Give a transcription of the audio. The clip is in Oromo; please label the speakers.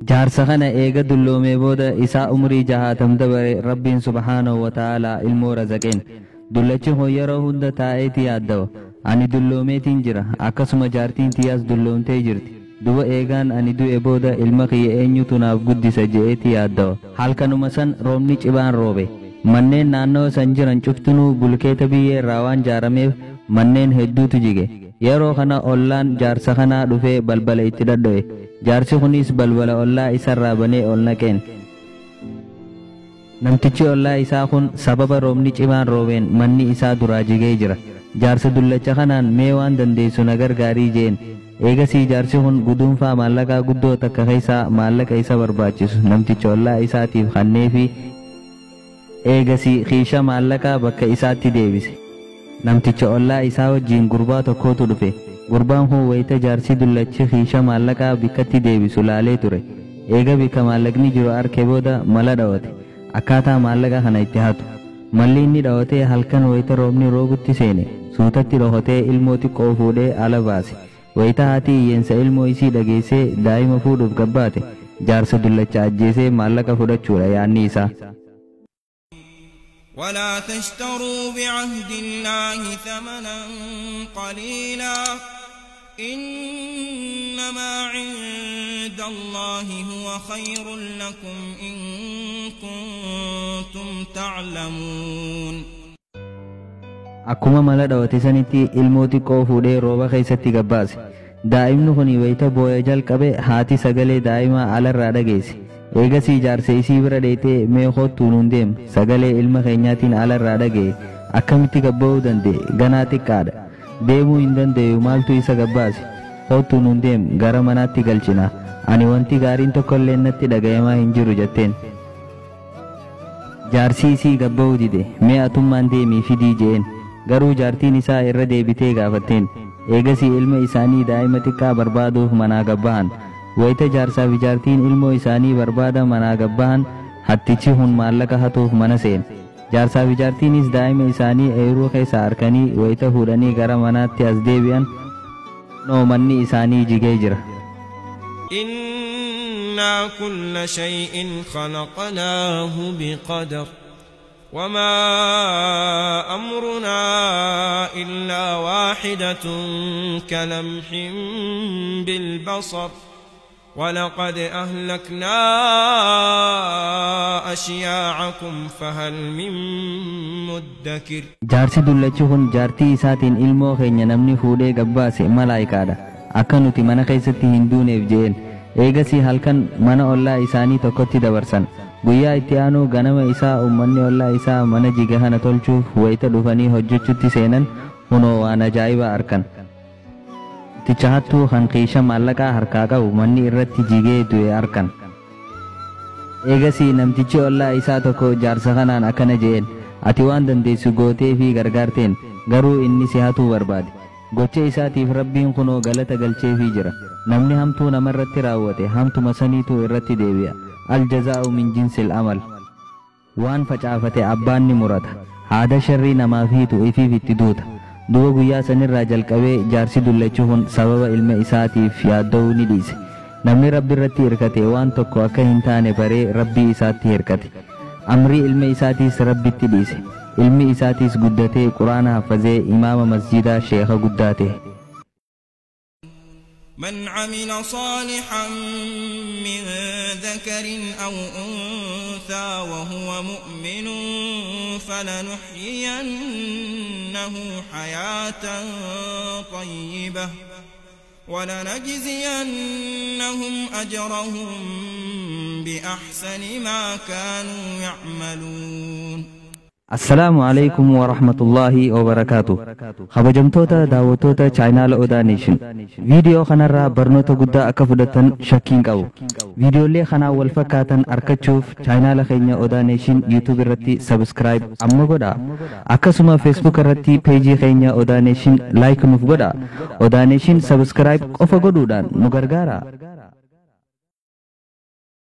Speaker 1: Jaarsa kana eega dulloomee booda isaa umrii 60 dabare Rabbiin subhaanahu wa ta'aalaa ilmoo razaqeen. Dullachi kun yeroo hunda taa'eeti yaaddawa. Ani dulloomeetiin jira, akkasuma jaartiin tiyyaas dulloomtee jirti. Duba eegaan ani du'e booda ilma kiyya eenyutu naaf guddisa je'eeti yaaddawa. Halkanuma san roobni cimaan roobe. Manneen naannoo san jiran cuftinuu bulkeeta biyyee irraa waan jaarameef manneen hedduutu jige. Yeroo kana ollaan jaarsa kanaa dhufee balbala itti dhadho'e. Jaarsi kunis balbala ollaa isarraa banee ol naqeen. Namtichi ollaa isaa kun sababa roobni cimaan roobeen manni isaa duraa jigee jira. Jaarsa dullacha kanaan mee waan dandeessu na gargaarii jeen. Eegasii jaarsi kun guduunfaa maallaqaa guddoo takka keessaa maallaqa isa barbaachisu namticha ollaa isaatiif kanneefi eegasii kiisha maallaqaa bakka isaatti deebise. Namticha ollaa isaa wajjiin gurbaa tokkotu dhufe. Gurbaan kun wayita jaarsi dullachi kiisha maallaqaa bikkatti deebisu laalee ture. Eega bikka maallaqni jiru arke booda mala dhawate. Akkaataa maallaqa kana itti hatu. Malli inni dhawatee halkan wayita roobni roobutti seene suutatti dhokatee ilmoo xiqqoo fuudhee ala baase. Wayita haati hiyyeensa ilmoo isii dhageessee daa'ima fuudhuuf gabbaate jaarsa dullacha ajjeesee maallaqa fudhachuudha yaanni isaa.
Speaker 2: ولا تشتروا بعهد الله ثمنا قليلا إنما عند الله هو خير لكم إن كنتم تعلمون.
Speaker 1: Akkuma mala dhawate sanitti ilmoo xiqqoo fuudhee rooba keessatti gabbaase. Daa'imni kun wayita booya jalqabe haati sagalee daa'imaa alarraa dhageesse. Eegasii jaarsa isii bira dheetee mee kottuu nuun deem sagalee ilma keenyaatiin alarraa dhaga'e akkamitti gabba'uu danda'e ganaa xiqqaadha. Deemuu hin danda'u maaltu isa gabbaase kottuu nuun deem gara manaatti galchina ani wanti gaariin tokkollee natti dhagayamaa hin jiru jetteen. Jaarsi isii gabba'uu dide mee atummaan deemii fidii je'een. Garuu jaartiin isaa irra deebitee gaafatteen. Eegasii ilma isaanii daa'ima xiqqaa barbaaduuf manaa gabbahan. Wayita jaarsaa fi jaartiin ilmoo isaanii barbaada manaa gabbahan hattichi hun maallaqa hatuuf mana seene. Jaarsaa fi jaartiinis daa'ima isaanii eeruu keessa harkanii wayita fuudhanii gara manaatti as deebi'an noo manni isaanii jigee jira.
Speaker 2: إنا كل شيء خلقناه بقدر وما أمرنا إلا واحدة كلمح بالبصر ولقد أهلكنا أشياعكم فهل من مدكر.
Speaker 1: Jaarsi dullachi kun jaartii isaatiin ilmoo keenya namni fuudhee gabbaase malaayikaadha. Akka nuti mana keessatti hin duuneef je'een. Eegasii halkan mana ollaa isaanii tokkotti dabarsan. Guyyaa itti aanu ganama isaa uummanni ollaa isaa mana jiga kana tolchuuf wayita dhufanii hojjechuutti seenan hunoo waan ajaa'ibaa arkan. Ticha hattuu kan kiisha maallaqaa harkaa qabu manni irratti jigee du'e arkan. Eegasii namtichi ollaa isaa tokko jaarsa kanaan akkana je'een ati waan dandeessu gootee fi gargaarteen garuu inni si hatuu barbaade. Gocha isaatiif Rabbiin kunoo galata galcheefii jira. Namni hamtuu namarratti raawwate hamtuma saniitu irratti deebi'a. Aljazaa'u min jinsil amal. Waan facaafate abbaan ni murata. Haada sharrii namaaf hiitu ifiif itti duuta. Duba guyyaa sanirraa jalqabee jaarsi dullachi kun sababa ilma isaatiif yaadda'uu ni dhiise. Namni Rabbi irratti hirkate waan tokko akka hin taane baree Rabbii isaatti hirkate. Amrii ilma isaatiis Rabbitti dhiise. Ilmi isaatiis guddatee Quraana haffazee imaama masjidaa sheeka guddaa ta'e.
Speaker 2: من عمل صالحا من ذكر أو أنثى وهو مؤمن فلنحيينه حياة طيبة ولنجزينهم أجرهم بأحسن ما كانوا يعملون.
Speaker 1: Assalaamu alaikum wa rahmatullahi wa barakaatu. Kabajamtoota daawwattoota chaayinaala Odaa Neeshin. Viidiyoo kanarraa barnoota guddaa akka fudhatan shakkiin qabu. Viidiyoolee kanaa wal fakkaatan argachuuf chaayinaala keenya Odaa Neeshin YouTube irratti subscribe amma godhaa. Akkasuma Facebook irratti peejii keenya Odaa Neeshin like nuuf godhaa. Odaa Neeshin subscribe qofa godhuudhaan nu gargaara.